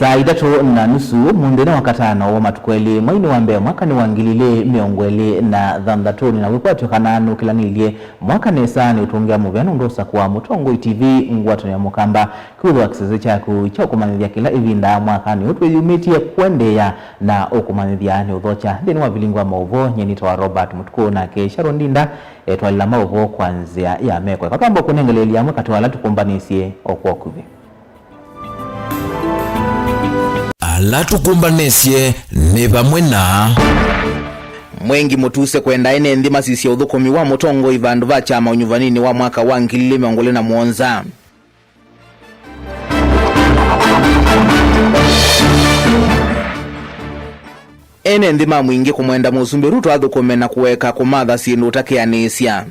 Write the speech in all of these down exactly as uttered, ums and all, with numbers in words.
Saa itatũ na nusu mũnthĩ nĩ Wakatano wa matukũ elĩ, mweinĩ wa mbee, mwakanĩ wa ngili ilĩ mĩongo ĩlĩ na thanthatũ, nĩ na wĩkwatyo kana nũkĩlanĩilye mwaka nesa nĩ ũtũngĩa mũvea nũndũ ũsakũa mũtongoi T V ngwatanĩo ya Mũkamba kwĩthĩwa kĩsese kyaku kya ũkũmanyĩthya kĩla ĩvinda mwakanĩ ũũ twĩyumĩtye kũendeea na ũkũmanyĩthya nĩ ũthokya nthĩnĩ wa vilingi wa maũvoo. Nyie nĩtawa Robert Mũtukũ, nake Sharon Ndinda etwalĩla maũvoo kwa nzĩa ya meko. Eka twambe kũnengeleelya amwe katĩ wa ala tũkũmbanĩsye o kwa ũkuvĩ. Ala tũkũmbanĩsye nĩ vamwe na Mwengi Mũtuse kwenda ene nthĩ masisye ũthũkũmi wa mũtongoi vandũ va kyama ũnyuvaninĩ wa mwaka wa ngili ilĩ mĩongo ĩlĩ na mũonza. Ene nthĩ ma Mwingĩ kũmwenda Mũsumbĩ Ruto athũkũme na kũeka kũmatha syĩndũ ũtakeanĩsya.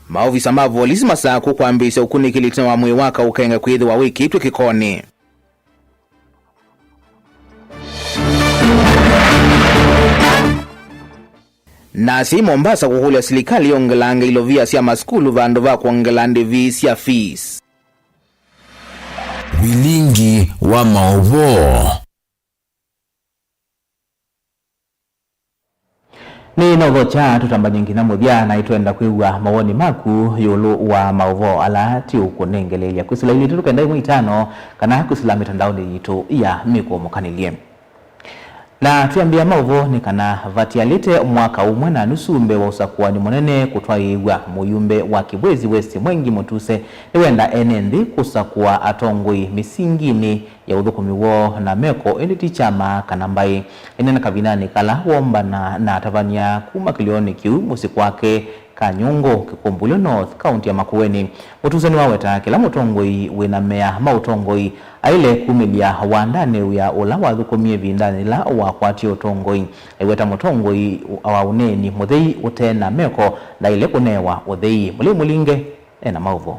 Maovisa ma volisi masakũ kwambĩĩsya ũkunĩkĩli ĩtina wa mwĩĩ wa kaũkenge kwĩthĩwa wĩkĩtw'e kĩkonĩ. Na asyai Mombasa kũkũlya silikalĩ yongelange ilovia sya masukulu vandũ va kwongela ndĩvi sya fees. Vilingi wa maũvoo. Nĩ na ũthokya tũtambany'e nginya mũthya, na nĩtwenda kwĩw'a mawoni maku ĩũlũ wa maũvoo ala tũũkũnengeleelya kwĩsĩla ilĩ tũtũ kenda ĩmwe itano kana kwĩsĩla mĩtandaonĩ yitũ ya mĩkũũmũkanĩlye. Na twĩambĩa maũvoo nĩ kana vatialĩte mwaka ũmwe na nusu mbee wa ũsakũani mũnene kũtwaĩĩw'a, mũyumbe wa Kibwezi West Mwengi Mũtuse nĩwenda ene nthĩ kũsakũa atongoi mĩsinginĩ ya ũthũkũmi woo na meko, ĩndĩ ti kyama kana mbaĩ. Ĩneena kavindanĩ kala woombana na atavany'a kuma kĩlĩonĩ kĩu mũsyĩ kwake Kanyũngũ, Kĩkũmbulyo North, kaũntĩ ya Makueni, Mũtuse nĩwaweta kĩla mũtongoi wĩna mea ma ũtongoi aĩle kumĩlya wandanĩ wĩa ũla wathũkũmie ĩvindanĩ yĩla wakwatie ũtongoi. Aiweta mũtongoi wa ũneeni mũthei ũte na meko ndaĩle kũnewa ũthei. Mũlei Mũlinge ena maũvoo.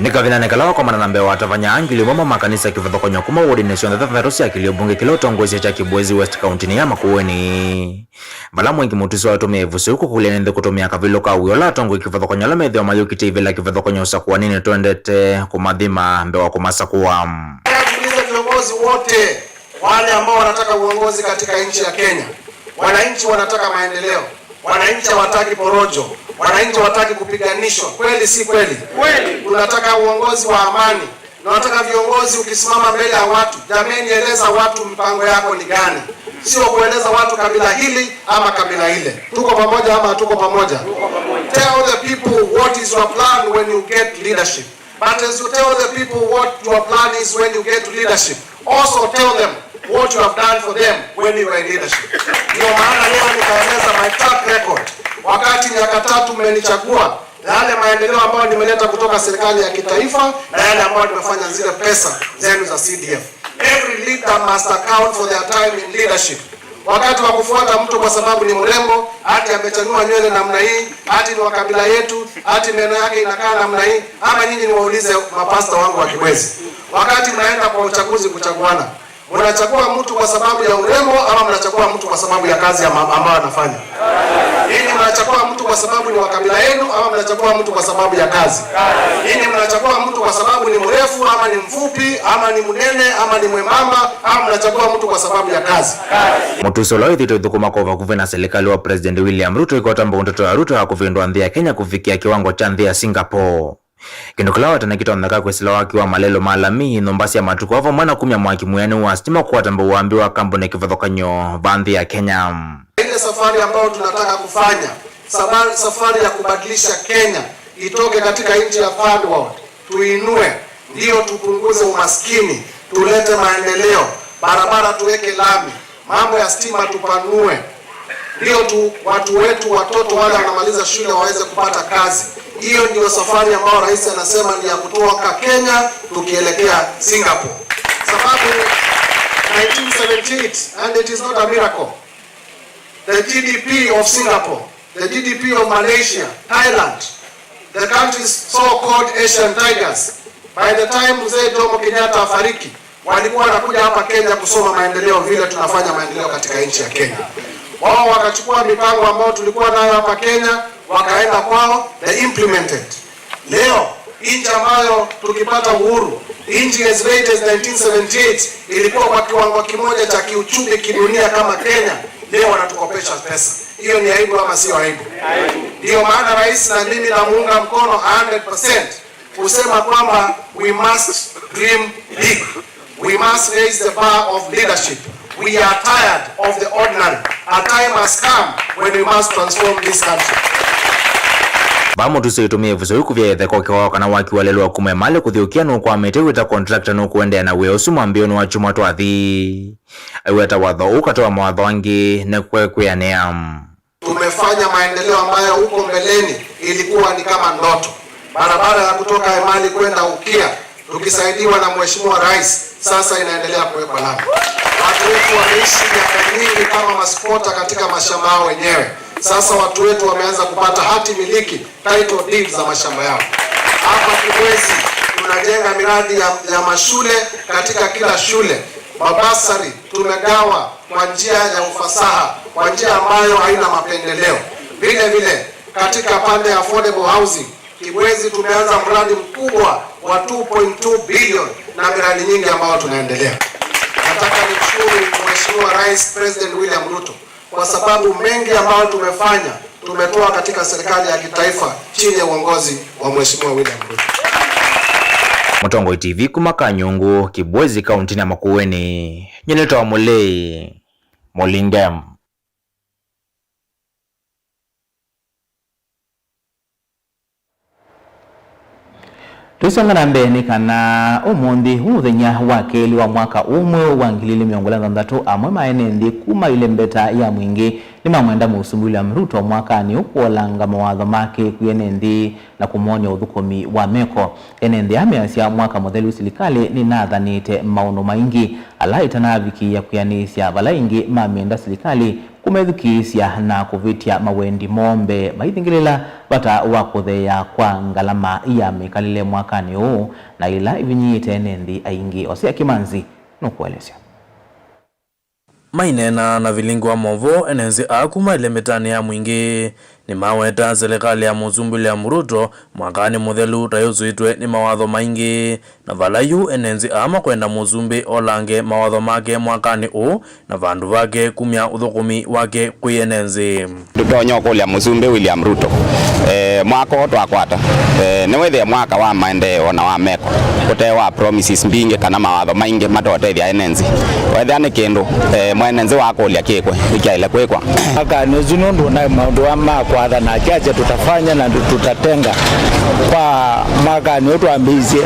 Nĩ kavindanĩ kala wakomana na mbee wa atavany'a ngili ũmwe ma makanisa kĩvathũkany'o kuma wodinĩ syonthe thanthatũ sya kĩlio mbunge kĩla ũtongoesye kya Kibwezi West kaũntĩnĩ ya Makueni, vala Mwengi Mũtuse watũmĩe ĩvuso yĩu kũkũlya nĩ nthĩ kũtũmĩa kavilũ ka wĩa ũla atongoi kĩvathũkany'o ala methĩwa mayũkĩte ivĩla kĩvathũkany'o ũsakũanĩnĩ twendete kũmathima mbee wa kũmasakũa. Tuulize viongozi wote wale ambao wanataka uongozi katika nchi ya Kenya. Wananchi wanataka maendeleo. Wananchi hawataki porojo. Wananchi hawataki kupiganishwa. Kweli si kweli? Kweli. Tunataka uongozi wa amani. Tunataka viongozi, ukisimama mbele ya watu, jameni, eleza watu mpango yako ni gani. Sio kueleza watu kabila hili ama kabila ile. Tuko pamoja ama hatuko pamoja? Tell the people what is your plan when you get leadership. But as you tell the people what your plan is when you get to leadership, also tell them what you have done for them when you were in leadership. Ndio maana leo nikaeleza my track record. Wakati miaka tatu mmenichagua, yale maendeleo ambayo nimeleta kutoka serikali ya kitaifa na yale ambayo nimefanya zile pesa zenu za C D F. Every leader must account for their time in leadership. Wakati wa kufuata mtu kwa sababu ni mrembo, ati amechanua nywele namna hii, ati ni wa kabila yetu, ati meno yake inakaa namna hii, ama nyinyi niwaulize mapasta wangu wa Kibwezi, wakati mnaenda kwa uchaguzi kuchaguana, mnachagua mtu kwa sababu ya urembo ama mnachagua mtu kwa sababu ya kazi ama-, ambayo anafanya? Nyinyi mnachagua mtu kwa sababu ni wa kabila yenu ama mnachagua mtu kwa sababu ya kazi? Nyinyi mnachagua mtu kwa sababu ni mrefu ama ni mfupi ama ni mnene ama ni mwembamba ama mnachagua mtu kwa sababu ya kazi? Mũtuse ũla wĩthĩĩtwe ũithũkũma kwa vakuvĩ na silikalĩ wa President William Ruto ĩkota mbau ndeto ya Ruto ya kũvĩndũa nthĩ ya Kenya kũvikĩa kĩwango kya nthĩ ya Singapore. Kĩndũ kĩla weta nĩkĩtonyeka kwĩsĩla waki wa malelũ ma lami, nyũmba sya matukũ, vamwe na kumya mwaki mwĩanĩu wa sitima kũkwata mbau wambĩwa kambuni kĩvathũkany'o va nthĩ ya Kenya. Ile safari ambayo tunataka kufanya, safari, safari ya kubadilisha Kenya itoke katika nchi ya third world, tuinue, ndio tupunguze umaskini, tulete maendeleo, barabara tuweke lami, mambo ya stima tupanue, ndio tu watu wetu, watoto wale wanamaliza shule waweze kupata kazi. Hiyo ndio safari ambayo rais anasema ni ya kutoka Kenya tukielekea Singapore, sababu nineteen seventy-eight, and it is not a miracle. The G D P of Singapore, the G D P of Malaysia, Thailand, the countries so-called Asian tigers, by the time Mzee Jomo Kenyatta afariki, walikuwa wanakuja hapa Kenya kusoma maendeleo, vile tunafanya maendeleo katika nchi ya Kenya. Wao wakachukua mipango ambayo tulikuwa nayo hapa Kenya, wakaenda kwao, they implemented. Leo, nchi ambayo tukipata uhuru, nchi as late as nineteen seventy-eight ilikuwa kwa kiwango kimoja cha kiuchumi kidunia kama Kenya, leo wanatukopesha pesa. Hiyo ni aibu ama sio aibu? Ndio maana rais na mimi namuunga mkono hundred percent kusema kwamba we must dream big. We must raise the bar of leadership. We are tired of the ordinary. A time has come when we must transform this country. Vaa mũtuso ĩtũmĩe ĩvuso yu kũvya ĩtheko kĩwao kana waki wa lelũ wa kuma ĩmalĩ kũthyũkia nũkwamĩte wĩta contractor nũkũendeea na wĩa ũsu mwambĩĩonĩ wa kyumwa twathi. Aiweta watho ũũ katĩ wa mawatho angĩ nĩkwekwĩanĩa. Tumefanya maendeleo ambayo huko mbeleni ilikuwa ni kama ndoto. Barabara ya kutoka Emali kwenda Ukia, tukisaidiwa na Mheshimiwa Rais, sasa inaendelea kuwekwa lami. Watu wetu wameishi miaka nyingi kama maskota katika mashamba yao wenyewe. Sasa watu wetu wameanza kupata hati miliki, title deed za mashamba yao. Hapa Kibwezi tunajenga miradi ya, ya mashule katika kila shule. Mabasari tumegawa kwa njia ya ufasaha, kwa njia ambayo haina mapendeleo. Vile vile, katika pande ya affordable housing, Kibwezi tumeanza mradi mkubwa wa two point two billion na miradi nyingi ambayo tunaendelea. Nataka nimshukuru Mheshimiwa Rais, President William Ruto, kwa sababu mengi ambayo tumefanya, tumetoa katika serikali ya kitaifa chini ya uongozi wa Mheshimiwa William Ruto. Mũtongoi T V kuma Kanyungu, Kibwezi, kaunti ya Makueni. Nyie nĩtawa Mũlei Mũlinge. Tũisonga na mbee nĩ kana ũmũnthĩ, ũmũthenya wa kelĩ wa mwaka ũũ mweũ wa ngili ilĩ mĩongo ĩlĩ na thanthatũ, amwe ma ene nthĩ kuma ĩlembeta ya mwingĩ nĩmamwenda Mũsumbĩ William Ruto mwakanĩ ũũ kũolanga mawatho make kwĩ ene nthĩ na kũmony'a ũthũkũmi wa meko. Ene nthĩ aa measya mwaka mũthelu silikalĩ nĩnathanĩte maũndũ maingĩ ala ĩtanavikĩĩa kwĩanĩsya vala ĩngĩ mamĩenda silikalĩ kũmethukĩĩsya na kũvĩtya mawendi moo mbee, maithingĩlĩla vata wa kũtheea kwa ngalama ya mĩkalĩle mwakanĩ ũũ, na ila ivinyĩĩte ene nthĩ aingĩ. Osea Kĩmanzi nũkũelesya. Maineena na vilingi wa movoo, ene nzĩ aa kuma ĩlembetanĩ ya mwingĩ nĩmaweta silikalĩ ya Mũsumbĩ William Ruto mwakanĩ mũthelu ta yusũĩtwe nĩ mawatho maingĩ, na vala yu ene nzĩ aa makwenda Mũsumbĩ olange mawatho make mwakanĩ ũũ, na vandũ vake kumya ũthũkũmi wake kwĩ ene nzĩ. Ndũtonya ũkũlya Mũsumbĩ William Ruto, eh, mwaka ũũ twakwata, eh, nĩwĩthĩe mwaka wa maendeeo na wa meko, ũte wa promises mbingĩ kana mawatho maingĩ matotethya ene nzĩ. Wethĩa nĩ kĩndũ, eh, mwene nzĩ wakũlya kĩkwe, nĩkyaĩle kwĩkwa. Mwakanĩ ũsu nũndũ na maũndũ aa ma kwathana akyakya tũtafanya na tũtatenga kwa mwakanĩ ũũ twambĩĩsye,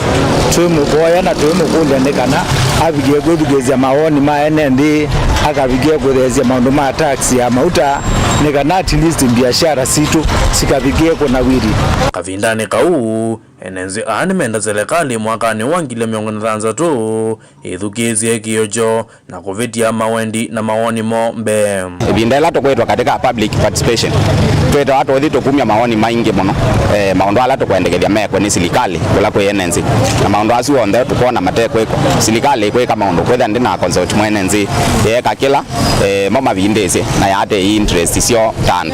twĩmũvoya na twĩmũkũlya nĩ kana avikĩe kwĩthukĩĩsya mawoni ma ene nthĩ, akavikĩe kũtheesya maũndũ ma tax ya mauta, nĩ kana at least mbiasyara sitũ sikavikĩe kũnawiri. Kavindanĩ kau, ene nzĩ aa nĩmenda selekalĩ mwakanĩ wa ngili mĩongo na thanthatũ ĩthukĩĩsye kĩĩo kyoo na kũvĩtya mawendi na mawoni moo mbee. Ĩvinda ĩla tũkwĩtwa katika public participation, twĩtawa tũthi tũkumya mawoni maingĩ mũno, eh, maũndũ ala tũkwendekethya mekwe nĩ silikalĩ kũla kwĩ ene nzĩ. Na maũndũ asu onthe tũkwona matekwĩkwa, silikalĩ ĩkwĩka maũndũ kwĩthĩa ndĩna consult mwene nzĩ, yeeka kĩla, eh, mo mavindĩsye na yaatĩĩi interest syoo ta andũ.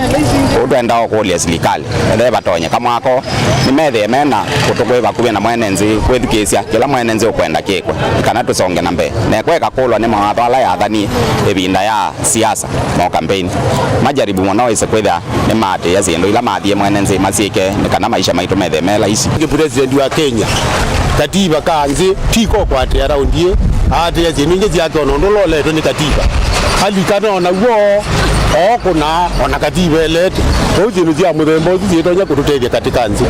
Ũu twendaa ũkũlya silikalĩ, ethĩwa vatonyeka mwaka ũũ, nĩmethĩe mena kũtũ kwĩ vakuvĩ na mwene nzĩ kwĩthukĩĩsya kĩla mwene nzĩ ũkwenda kĩkwe, kana tũsonge na mbee. Na ĩkweka kũlwa nĩ mawatho ala yathanie ĩvinda ya siasa, mo campaign. Majaribu mũno wĩse kwĩthĩa nĩmaatĩĩa syĩndũ ila mathie mwene nzĩ masyĩke nĩ kana maisha maitũ methĩe me laisi. Nĩ president wa Kenya, katiba ka nzĩ ti ko kwatĩa raundi ĩ, aatĩĩa syĩndũ ingĩ syake ona ũndũ ũla ũletwe nĩ katiba. Alikana ona w'o, ookũna ona katiba ĩlete. Kwoou syĩndũ sya mũthemba ũsu syĩtonya kũtũtethya katika nzĩ.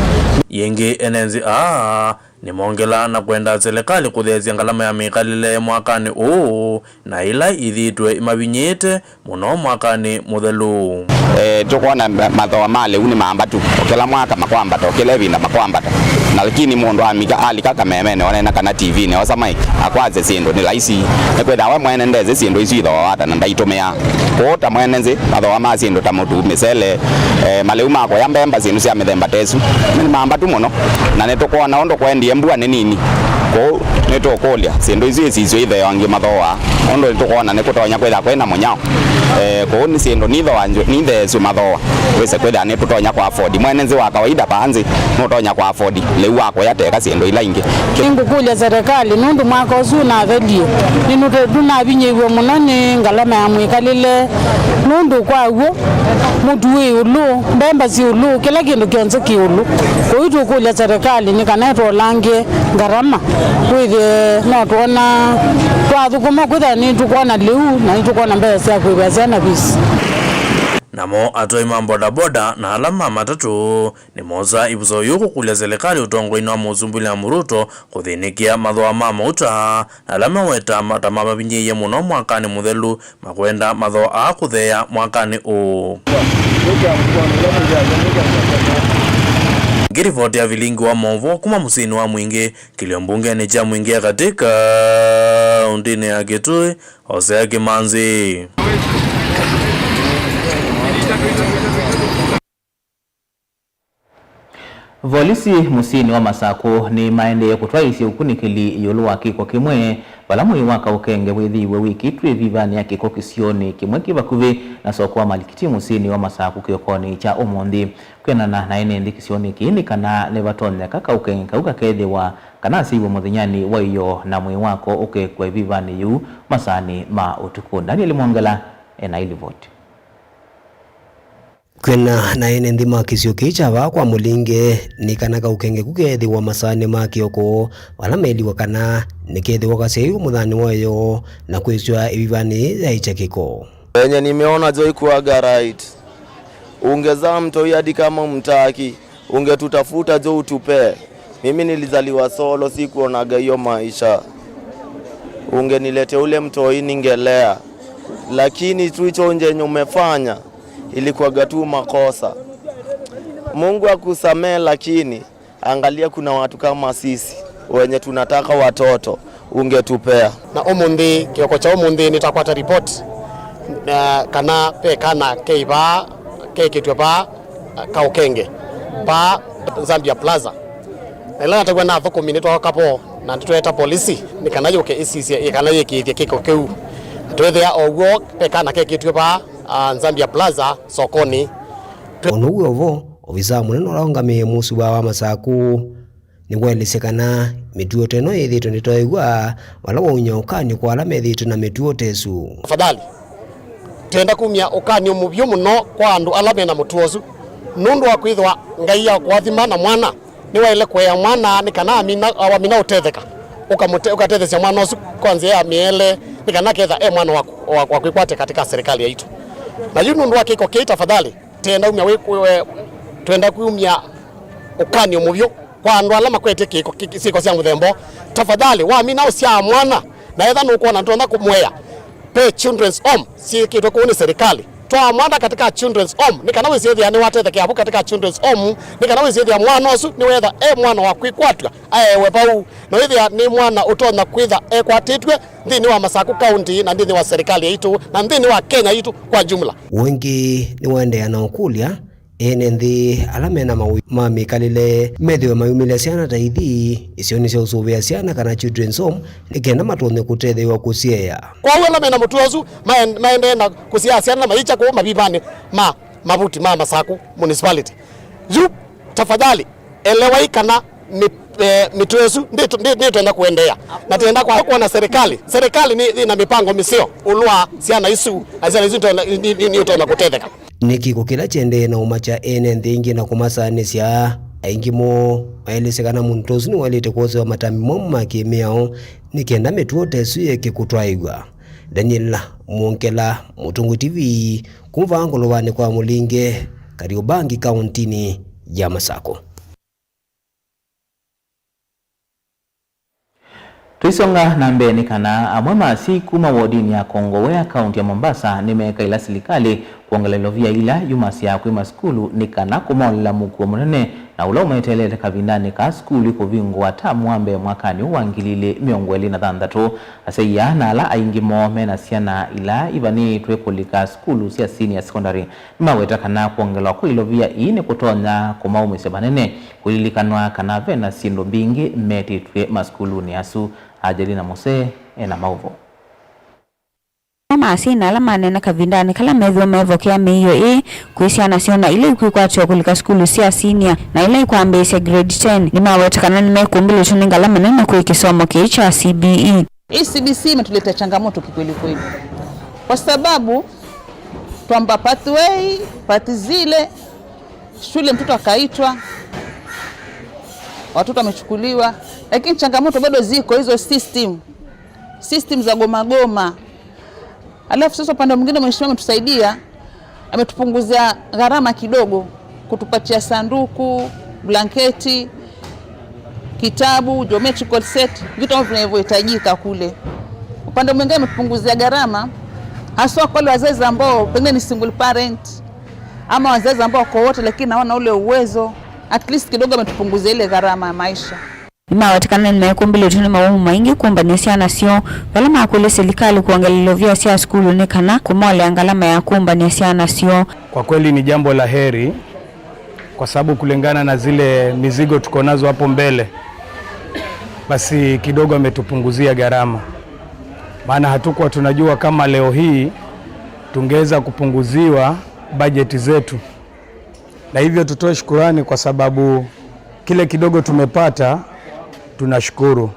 Yĩngĩ ene nzĩ aa nĩmongelaa na kwenda selekalĩ kũtheesya ngalama ya mĩkalĩle mwakanĩ ũũ, na ila ithĩĩtwe imavinyĩĩte mũno mwakanĩ mũthelu. Eh, tũkwona ma-, mathooa ma lĩu nĩ mambatu, o kĩla mwaka makwambata, o kĩla ĩvinda makwambata. Na lakini mũndũ amika, alika kamemenĩ, oneena kana T V-nĩ, osa mic, akwasya syĩndũ nĩ laisi. Nĩkwĩthĩwa we mwene ndesĩ syĩndũ isu ithooa ata na ndaitũmĩaa. Kwoou ta mwene nzĩ, mathooa ma syĩndũ ta mũtu, mĩsele, eh, malĩu ma kũya mbemba, syĩndũ sya mĩthemba ta ĩsu, nĩ mambatu mũno. Na nĩtũkwona ũndũ kwendie mbua nĩ nini. Kũu nĩtũkũlya syĩndũ isu isisyo itheewa angĩ mathooa, ũndũ nĩtũkwona nĩkũtonya kwĩthĩwa kwĩ na mũnyao. Eh, kũu nĩ syĩndũ nitheewa nzw'ĩ, nitheesw'e mathooa, wĩse kwĩthĩwa nĩtũtonya kũ afford. Mwene nzĩ wa kawaida paa nzĩ nũtonya kũ afford lĩu wa kũya teka syĩndũ ila ingĩ. Nĩngũkũlya serikali, nũndũ mwaka ũsu ũnathelie, nĩnũte-, nũnavinyĩiw'e mũno nĩ ngalama ya mwĩkalĩle, nũndũ kwa w'o mũtu wĩ ĩũlũ, mbemba syĩ ĩũlũ, kĩla kĩndũ kyonthe kĩ ĩũlũ. Kwoou tũkũlya serikali nĩ kana ĩtũlangĩe ngarama, wĩthĩe no twona twathũkũma kwĩthĩa nĩtũkwona lĩu na nĩtũkwona mbesa sya kũĩvĩa syana fees. Namo atwai ma bodaboda na ala ma matatũ nĩmosaa ĩvuso yĩu kũkũlya silikalĩ ũtongoinĩ wa Mũsumbĩ William Ruto kũthĩnĩkĩa mathooa ma mauta na ala maweta ma-, ta mavavinyĩĩie mũno mwakanĩ mũthelu makwenda mathooa aa kũtheea mwakanĩ ũũ. Ngĩrivoti ya vilingi wa maũvoo kuma mũsyĩnĩ wa Mwingĩ, kĩlio mbungenĩ kya Mwingĩ ya katĩ kaũntĩnĩ ya Kitui, Hosea Kimanzi. Volisi mũsyĩnĩ wa Masakũ nĩmaendee kũtwaĩĩsya ũkunĩkĩli ĩũlũ wa kĩko kĩmwe vala mwĩĩ wa kaũkenge wĩthĩiwe wĩkĩtw'e ĩvivanĩ ya kĩko kĩsionĩ kĩmwe kĩ vakuvĩ na soko wa Malikiti mũsyĩnĩ wa Masakũ kĩokonĩ kya ũmũnthĩ. Kwĩanana na ene nthĩ kĩsionĩ kĩĩ nĩ kana nĩvatonyeka kaũkenge kau kakethĩwa kana asyaĩwe mũthenyanĩ wa ĩyoo na mwĩĩ wako ũkekw'a ĩvivanĩ yĩu masaanĩ ma ũtukũ. Daniel Mwongela ena ĩlivoti. Kwĩanana na ene nthĩ ma kĩsio kĩĩ kya vaa kwa Mũlinge, nĩ kana kaũkenge ku keethĩwa masaanĩ ma kĩoko, vala meliwa kana nĩkethĩwa kasyaĩwe mũthenyanĩ wa ĩyoo na kwĩsw'a ĩvivanĩ yaĩkya kĩko. Wenye nimeona jo ikuaga right. Ungezaa mtoi hadi kama umtaki. Ungetutafuta jo utupe. Mimi nilizaliwa solo, sikuonaga hiyo maisha. Ungenilete ule mtoi ningelea. Lakini tu hicho njenye umefanya, ilikuwaga tu makosa. Mungu akusamee, lakini angalia, kuna watu kama sisi wenye tunataka watoto, ungetupea. Na ũmũnthĩ, kĩoko kya ũmũnthĩ, nĩtakwata report, na kana ve kana kei vaa, kekĩtw'e vaa, kaũkenge, vaa Zambia Plaza. Na ĩla nataw'a na athũkũmi, nĩtwaoka vo na nĩtweeta polisi nĩ kana yũke ĩsisye ĩ kana yĩkĩĩthye kĩko kĩu. Na twethĩa o w'o ve kana kekĩtw'e vaa, ah, Zambia Plaza sokonĩ. Ona wĩ o vo, ovisaa mũnene ũla ũngamĩe mũsuva wa Masakũ nĩwaelesya kana mĩtuo ta ĩno yĩthĩĩtwe ndĩtoew'a vala waunya ũkany'o kwa ala methĩĩtwe na mĩtuo ta ĩsu. Tafadhali, twenda kumya ũkany'o mũvyũ mũno kwa andũ ala mena mũtuo ũsu, nũndũ wa kwĩthĩwa Ngai akũathima na mwana, nĩwaĩle kũea mwana nĩ kana amina, wamina ũtetheka, ũkamũte-, ũkatetheesya mwana ũsu kwa nzĩa ya mĩele, nĩ kana ketha e mwana wa, wa, wa kwĩkwatya katika serikali yaitũ. Na yu nũndũ wa kĩko kĩĩ, tafadhali, twenda umya wĩ, wĩ, twenda kumya ũkany'o mũvyũ kwa andũ ala makwetye kĩko, kĩ-, syĩko sya mũthemba ũũ. Tafadhali, wamina ũsyaa mwana, na etha nũkwona nĩtonya kũmũea, ve children's home syĩkĩtwe kũu nĩ serikali. Twaa mwana katika children's home, nĩ kana wĩsĩthĩa nĩwatethekea vu katika children's home, nĩ kana wĩsĩthĩa mwana ũsu nĩwetha e mwana wa kwĩkwatw'a, aewe vau, na wĩthĩa nĩ mwana ũtonya kwĩtha ekwatĩtw'e nthĩnĩ wa Masakũ County na nthĩnĩ wa serikali yaitũ na nthĩnĩ wa Kenya yitũ kwa jumla. Ũngĩ nĩwaendeea na ũkũlya ene nthĩ ala mena mawĩoo ma mĩkalĩle methĩwe mayumĩlya syana ta ithi isionĩ sya ũsũvĩa syana kana children's home nĩ kenda matonye kũtetheew'a kũsyeea. Kwoou ala mena mũtuo ũsu maen-, maendee na kũsyaa syana na mayĩkya kũu mavivanĩ ma mavuti ma Masakũ Municipality. Yu, tafadhali, elewai kana mĩ-, eh, mĩtuo ĩsu ndĩ-, ndĩ-, ndĩtonya kũendeea. Na twenda kwa, kwona serikali. Serikali nĩ, nĩ na mĩpango mĩseo ũlũ wa syana isu, na syana isu nĩtonya, nĩ, nĩ, nĩtonya kũtetheka. Nĩ kĩko kĩla kĩendee na ũmakya ene nthĩ ingĩ na kũmasaanĩsya. Aingĩ moo maelesya kana mũndũ ta ũsu nĩwaĩlĩte kwosewa matambi momũ ma kĩ-mĩao nĩ kenda mĩtuo ta ĩsu yeke kũtwaĩw'a. Daniel Mwongela, Mũtũngũ T V, kuma vaa ngũlũvanĩ kwa Mũlinge, Kariobangi, kaũntinĩ ya Masakũ. Tũisonga na mbee nĩ kana amwe ma asyai kuma wodinĩ ya Kongowea, kaũnti ya Mombasa, nĩmeekaĩla silikalĩ kwongela ilovia ila yumasya kwĩ masukulu nĩ kana kũmaolela mũkuo mũnene Na ũla ũmeteelete kavindanĩ ka sukulu kũvingũa tamu wa mbee mwakanĩ ũũ wa ngili ilĩ mĩongo ĩlĩ na thanthatũ, asyai aa na ala aingĩ moo me na syana ila ivanĩtw'e kũlika sukulu sya senior secondary nĩmaweta kana kwongelwa kwa ilovia ii nĩkũtonya kũmaumĩsya vanene kũlilikanwa kana ve na syĩndũ mbingĩ metĩtw'e masukulunĩ asu. Angelina Musee e na maũvoo. Amwe ma asyai na ala maneena kavindanĩ kala methĩwa meevokea mĩio ĩĩ kwĩ syana syoo na ila ikwĩkwatĩwa kũlika sukulu sya senior na ila ikwambĩĩsya grade ten nĩmaweta kana nĩmekũmbĩlĩtw'e nĩ ngalama nene kwĩ kĩsomo kĩĩ kya C B E. Hii C B C imetuletea changamoto kikweli kweli, kwa sababu twamba pathway, pathi zile, shule mtoto akaitwa, watoto wamechukuliwa, lakini changamoto bado ziko, hizo system, system za gomagoma. Alafu sasa upande mwingine mheshimiwa ametusaidia, ametupunguzia gharama kidogo, kutupatia sanduku, blanketi, kitabu, geometrical set, vitu ambavyo vinavyohitajika kule. Upande mwingine ametupunguzia gharama, haswa kwa wale wazazi ambao pengine ni single parent, ama wazazi ambao wako wote lakini hawana ule uwezo, at least kidogo ametupunguzia ile gharama ya maisha. Nĩmaweta kana nĩmekũmbĩlĩtw'e nĩ mawau maingĩ kũmbanĩa syana syoo, vala makũlya silikalĩ kwongela ilovia sya sukulu nĩ kana kũmolea ngalama ya kũmbanĩa syana syoo. Kwa kweli ni jambo la heri, kwa sababu kulingana na zile mizigo tuko nazo hapo mbele, basi kidogo ametupunguzia gharama, maana hatukuwa tunajua kama leo hii tungeweza kupunguziwa bajeti zetu. Na hivyo tutoe shukurani kwa sababu kile kidogo tumepata, tunashukuru.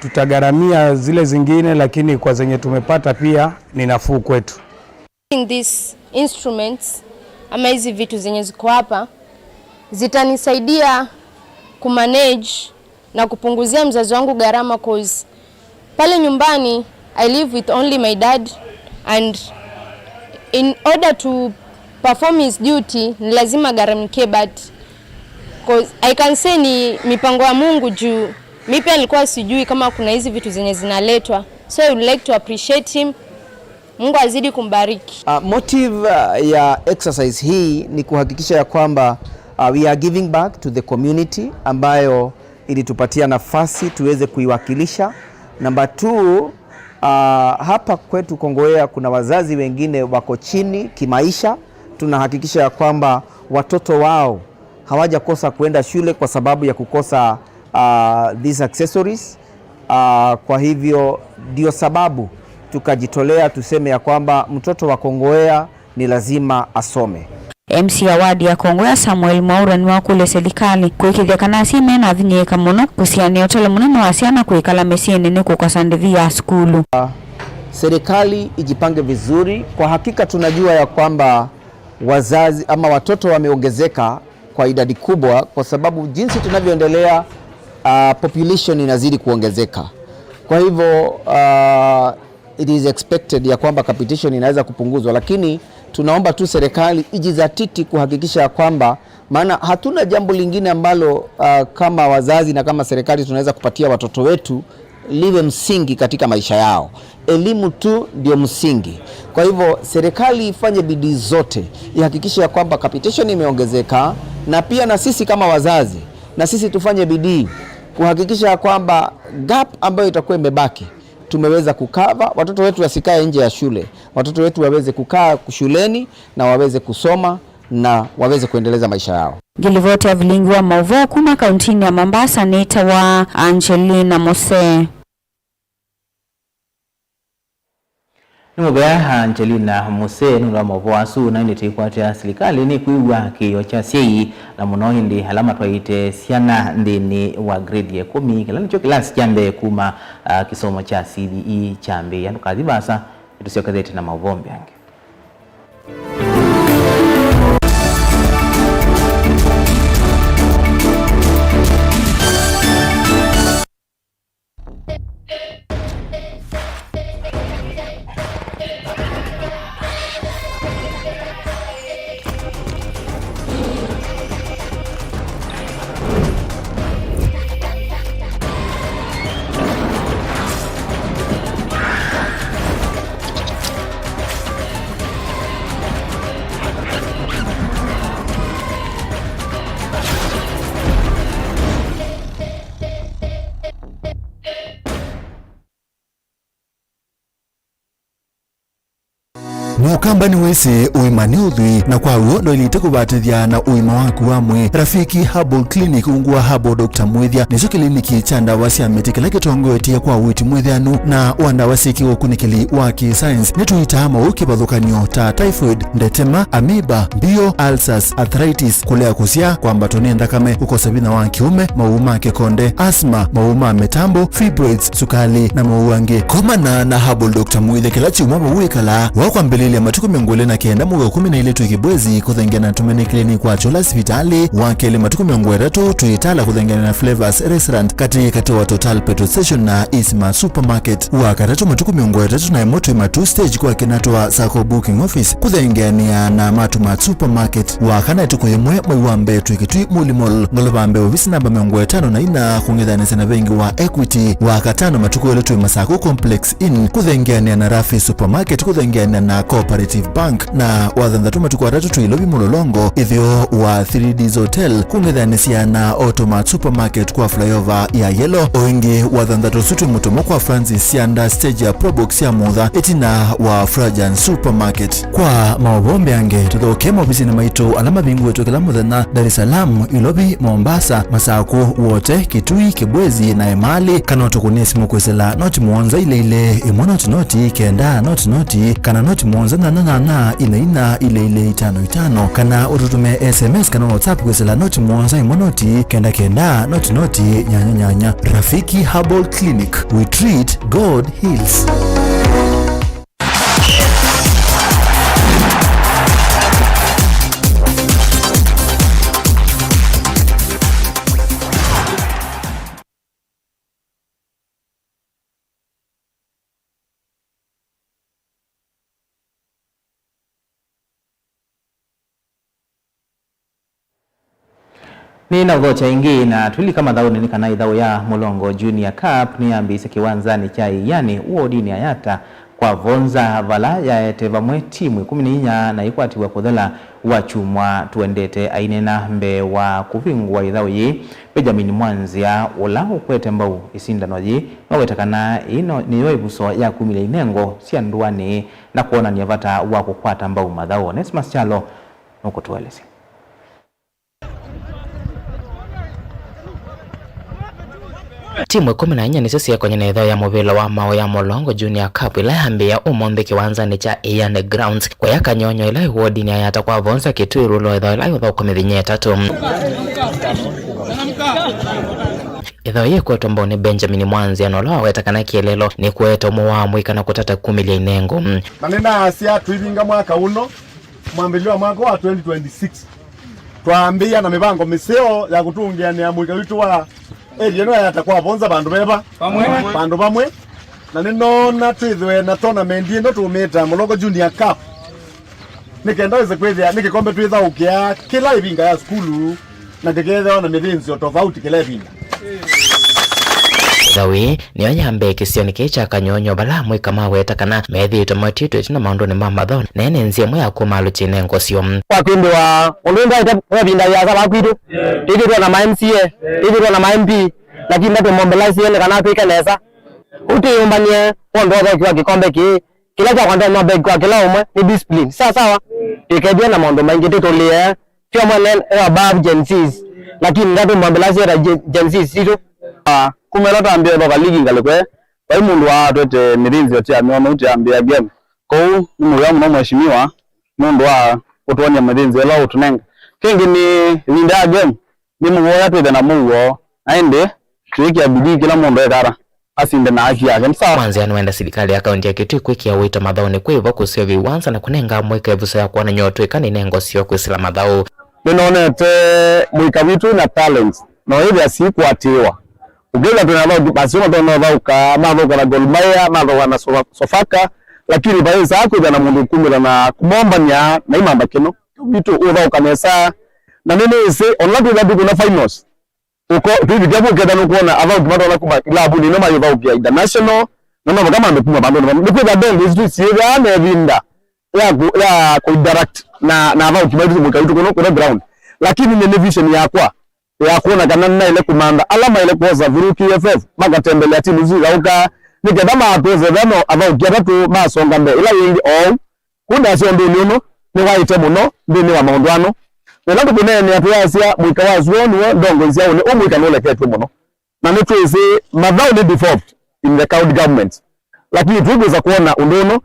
Tutagharamia zile zingine, lakini kwa zenye tumepata pia ni nafuu kwetu. These instruments ama hizi vitu zenye ziko hapa zitanisaidia kumanage na kupunguzia mzazi wangu gharama, cause pale nyumbani I live with only my dad, and in order to perform his duty ni lazima gharamikie, but cause I can say ni mipango ya Mungu juu mi pia nilikuwa sijui kama kuna hizi vitu zenye zinaletwa, so I would like to appreciate him. Mungu azidi kumbariki. Uh, motive, uh, ya exercise hii ni kuhakikisha ya kwamba, uh, we are giving back to the community ambayo ilitupatia nafasi tuweze kuiwakilisha. Number two, uh, hapa kwetu Kongowea kuna wazazi wengine wako chini kimaisha. Tunahakikisha ya kwamba watoto wao hawajakosa kuenda shule kwa sababu ya kukosa, uh, these accessories. Uh, kwa hivyo ndio sababu tukajitolea tuseme ya kwamba mtoto wa Kongowea ni lazima asome. M C a ward ya Kongowea Samuel Mwaura nĩwakũlya silikalĩ kũĩkĩĩthya kana asyai menavinyĩĩka mũno kũsianĩa ũtalo mũnene wa syana kwĩkala mĩsyĩnĩ nĩ kũkosa ndĩvi ya sukulu. Uh, serikali ijipange vizuri. Kwa hakika tunajua ya kwamba wazazi ama watoto wameongezeka kwa idadi kubwa, kwa sababu jinsi tunavyoendelea, uh, population inazidi kuongezeka. Kwa hivyo, uh, it is expected ya kwamba capitation inaweza kupunguzwa, lakini tunaomba tu serikali ijizatiti kuhakikisha ya kwamba, maana hatuna jambo lingine ambalo, uh, kama wazazi na kama serikali tunaweza kupatia watoto wetu liwe msingi katika maisha yao. Elimu tu ndio msingi. Kwa hivyo, serikali ifanye bidii zote, ihakikishe ya kwamba capitation imeongezeka, na pia na sisi kama wazazi, na sisi tufanye bidii kuhakikisha ya kwamba gap ambayo itakuwa imebaki, tumeweza kukava, watoto wetu wasikae nje ya shule, watoto wetu waweze kukaa shuleni na waweze kusoma na waweze kuendeleza maisha yao. Ngilivoti ya vilingi wa maũvoo kuma kauntinĩ ya Mombasa nĩtawa Angelina Mose. Nĩ mũvea Angelina Mose nũndũ wa maũvoo asu, na ĩndĩ tũikwatĩa silikalĩ nĩkwĩw'a kĩĩo kya asyai, na mũno ĩndĩ ala matwaĩte syana nthĩnĩ wa grade ya ĩkũmi, kĩla nĩkyo kĩlasi kya mbee kuma, ah, kĩsomo kya C B E kyambĩĩa. Ndũkathi vaasa, nĩtũsyokethete na maũvoo mbeange. Kamba nĩwĩsĩ ũima nĩ ũthwii, na kwa w'o ndwaĩlĩte kũvatĩthya na ũima waku wa mwĩĩ. Rafiki Herbal Clinic, ungu wa Herbal Doctor Mwĩthya, nĩkyo kĩliniki kya ndawa sya mĩtĩ kĩla kĩtongoetye kwa ũiiti mwĩthĩanu na wa ndawa syĩ kĩũkunĩkĩli wa kĩ-science. Nĩtũitaa maũũ kĩvathũkany'o ta typhoid, ndetema, amoeba, mbio, ulcers, arthritis, kũlea kũsyaa, kwambatwa nĩ nthakame, kũkosa vinya wa kĩũme, maũũ ma kĩkonde, asthma, maũũ ma mĩtambo, fibroids, sukali, na maũũ angĩ. Komana na Herbal Doctor Mwĩthya kĩla kyumwa vau wĩkalaa. Wa kwambĩlĩlya matukũ mĩongo ĩlĩ na kenda mwei wa ĩkũmi na ilĩ twĩ Kibwezi kũthengeana na Tumaini Clinic kwa Chola sivitalĩ, wa kelĩ matukũ mĩongo ĩtatũ twĩ Itala kũthengeana na Flavors Restaurant katĩ katĩ wa Total Petrol Station na Isma Supermarket, wa katatũ matukũ mĩongo ĩtatũ na ĩmwe twĩ Matuu Stage kwa Kinatwa Sacco Booking Office kũthengeanĩa na Matumat Supermarket, wa kana ĩtukũ yĩmwe mwei wa mbee twĩ Kitui Muli Mall, ngolova mbee ovisi namba mĩongo ĩtano na ina kũng'ethanĩsya na vengi wa Equity, wa katano matukũ elĩ twĩ Masako Complex Inn kũthengeanĩa na Rafi Supermarket kũthengeanĩa na Cooperative Bank, na wa thanthatũ matukũ atatũ twĩ Ilovi Mulolongo, ĩtheo wa Three Ds Hotel kũng'ethanĩsya na Automat Supermarket kwa flyover ya Yellow. O ĩngĩ wa thanthatũ ũsu twĩ Mũtomo kwa Francis Sianda stage ya Probox ya Mutha ĩtina wa Frajan Supermarket. Kwa maũvoo mbeange, tũthokee maovisinĩ maitũ ala mavingũĩtwe kĩla mũthenya Dar es Salaam, Ilovi, Mombasa, Masakũ, Wote, Kitui, Kibwezi na Emali, kana ũtũkũnĩe simũ kwĩsĩla noti mũonza ilĩ ilĩ, ĩmwe noti noti, kenda noti noti, kana noti mũonza nyanya nyanya, ina ina, ilĩ ilĩ, itano itano, kana ũtũtũmĩe S M S kana WhatsApp kwĩsĩla noti mũonza ĩmwe noti, kenda kenda, noti noti, nyanya nyanya. Rafiki Herbal Clinic, we treat, God heals. Nĩnaũthokya ĩngĩ na twĩlika mathaũnĩ nĩ kana ĩthaũ ya Mũlongo Junior Cup nĩyambĩĩsye kĩwanzanĩ kya Ĩianĩ wodinĩ ya Yatta kwa Vonza, vala yaete vamwe timu ĩkũmi na inya na ĩkwatiw'a kũthela wakyumwa tũendete. Aineena mbee wa kũvingũa ĩthaũ yĩĩ, Benjamin Mwanzia, ũla ũkwete mbau ĩsindano yĩĩ, nĩwaweta kana ĩĩ no nĩyo ĩvuso ya kumĩlya inengo sya ndũanĩ na kwonany'a vata wa kũkwata mbau mathaũ. Onesmus Kyalo nũkũtũelesya. Timu ĩkũmi na inya nĩsyo syekonye na ĩthaũ ya mũvĩla wa maũũ ya Mũlongo Junior Cup, ĩla yambĩĩa ũmũnthĩ kĩwanzanĩ kya Ĩianĩ Grounds, kũya Kanyonyo, ĩla ĩ wodinĩ ya Yatta kwa Vonza, Kitui, ĩũlũ wa ĩthaũ ĩla yũthaũkwa mĩthenya ĩtatũ. Ĩthaũ yĩkwetwa mbau nĩ Benjamin Mwanzia, na ũla waweta kana kĩeleelo nĩ kũete ũmwe wa amũika na kũtata kumĩlya inengo. Na nĩnaasya tũivinga mwaka ũno, mwambĩlĩlyo wa mwaka wa twenty twenty-six, twaambĩĩa na mĩvango mĩseo ya kũtũngĩanĩa mũika witũ wa area ĩno ya Yatta kwa Vonza vandũ veva? Vamwe. Vandũ vamwe. Na nĩnoona twĩthwe na tournament ĩno tũmĩĩta Mũlongo Junior Cup, nĩ kenda wĩse kwĩthĩa nĩ kĩkombe twĩthaũkĩa kĩla ĩvinga ya sukulu, na kĩkeethĩwa na mĩthĩnzĩo tofauti kĩla ĩvinda. Ĩthaũ ĩĩ nĩyo ya mbee kĩsionĩ kĩĩ kya Kanyonyo, vala amũika maweta kana methĩĩtwe matiĩtwe ĩtina maũndũnĩ ma mathaũ, na ene nzĩa ĩmwe ya kũmaalũkya inengo syoo. Kwa kwĩthĩwa mũndũ ũyũ ndaĩte kwa ĩvinda yĩasa vaa kwitũ, twĩthĩtwe na ma M C A, twĩthĩtwe na ma M P, lakini ndatũmobilize nĩ kana twĩke nesa. Ũu twĩyũmbany'e kwondũ wa ũthaũki wa kĩkombe kĩĩ, kĩla kya kwantwa mabeki kwa kĩla ũmwe nĩ discipline. Sawa sawa, twĩkethĩe na maũndũ maingĩ tũtũlĩe. Sio mwana above Gen Zs, lakini ndatũmwambĩlasya ta Gen, Gen Zs sitũ. Ah, kuma ĩla twambĩe ũthoka ligi ngalĩko ĩ, vai mũndũ waatwete mĩthĩnzĩo tĩ amyona ũtĩambĩa game. Kwoou nĩ mũvea mũno mheshimiwa nũndũ wa kũtwonia mĩthĩnzĩo ĩla ũtũnenga. Kĩngĩ nĩ ĩvinda ya game, nĩ mũvoya twĩthe na mũuo, na ĩndĩ twĩkĩa bidii kĩla mũndũ ekata asinde na haki yake. Nĩ sawa. Mwanzĩa nĩwenda silikalĩ ya kaunti ya Kitui kwĩkĩa ũito mathaũnĩ kwĩ vo kũseũvya iwanza na kũnenga amũika ĩvuso ya kwonany'a ũtũĩka na inengo syoo kwĩsĩla mathaũ. Nĩnonete mũika witũ wĩna talents, na ũyĩthĩa sikwatĩĩwa. Ũkethĩa twĩna athauki, basi matonya ũthaũka, mathaũka na Gor Mahia, mathaũka na Sofa-, Sofaka, lakini vaisaa kwĩthĩa na mũndũ ũkumĩla na kũmombany'a na imamba kĩno. Witũ ũthaũka nesa, na nĩnĩsĩ, ona twĩthĩa tũkwĩna finals, Ũko, twĩvika vu ũkethĩa nũkwona athauki matonya kuma ilabunĩ ino mayũthaũkĩa international, na no vaka mandũ kuma vandũnĩ vamwe. Nĩkwĩthĩa ndongo isu twĩsiĩvaa na ĩvinda ya ku, ya ku interact na, na athauki maitũ mũika witũ kũno, kũno ground. Lakini nĩ, nĩ vision yakwa ya kwona kana nĩnaĩle kũmantha ala maĩle kwosa through K F F, makatembelea timu isu ithaũkaa, nĩ kenda matwose veno athauki atatũ masonga mbee ĩla yĩngĩ oou. Kũu nasya ũndũnĩ ũno nĩwaĩte mũno nthĩnĩ wa maũndũ ano. Na ĩla tũkũneenea tũyasya mũika wa Zuo nĩw'o ndongoisya ũnĩ ũmũika nũleketw'e mũno. Na nĩtwĩsĩ mathaũ nĩ devolved in the county government. Lakini tũikwĩsa kwona ũndũ ũno.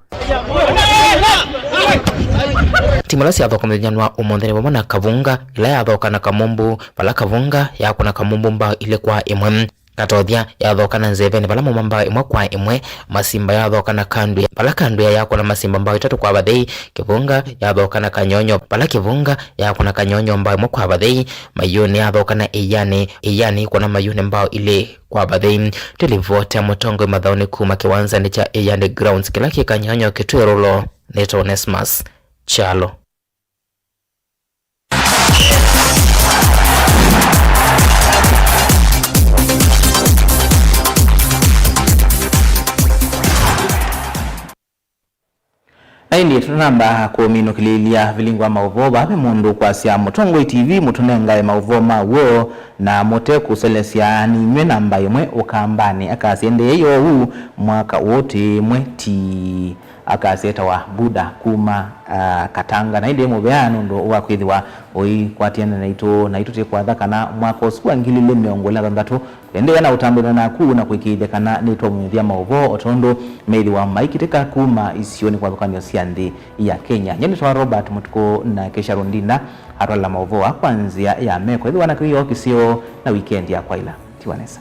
Timu ila syathoka mũthenya wa ũmũnthĩ nĩ vamwe na Kavunga, ĩla yathoka na Kamumbu, vala Kavunga yakũna Kamumbu mbao ilĩ kwa ĩmwe. Katothya yathoka na Nzeveni, vala mauma mbao ĩmwe kwa ĩmwe. Masimba yathoka na Kanduya, vala Kanduya yakũna Masimba mbao itatũ kwa vathei. Kĩvunga yathoka na Kanyonyo, vala Kĩvunga yakũna Kanyonyo mbao ĩmwe kwa vathei. Mayuni yathoka na Ĩiani, Ĩiani ĩkũna Mayuni mbao ilĩ kwa vathei. Twĩ livoti ya mũtongoi mathaũnĩ kuma kĩwanzanĩ kya Ĩiani Grounds kĩla kĩ Kanyonyo Kĩtwĩrũlo, nĩtwa Onesmus Kyalo. Na ĩndĩ tũtanamba kũminũkĩlĩĩlya vilingi wa maũvoo, vaa ve mũndũ ũkwasya, Mũtongoi T V mũtũnengae maũvoo ma w'o, na mũte kũselesya, nĩ inyw'ĩ namba ĩmwe Ũkambanĩ. Akasya, endeei oou, mwaka ũũ twĩ ĩmwe ti. Akasya etawa Buda kuma, ah, Katanga. Na ĩndĩ mũvea nũndũ wa kwĩthĩwa ũikwatĩana naitũ, naitũ tũkwatha kana mwaka ũsu wa ngili ilĩ mĩongo ĩlĩ na thanthatũ Tũendeea na ũtambũlĩla naku na kũĩkĩĩthya kana nĩtwaumĩthya maũvoo o tondũ methĩwa maikitĩka kuma isionĩ kwathũkanĩo sya nthĩ ya Kenya. Nyie nĩtawa Robert Mũtukũ, nake Sharon Ndinda atwala maũvoo aa kwa nzĩa ya meko. Ĩthĩwa na kĩwĩoo kĩseo na wikendi ya kwaĩla. Tiwa nesa.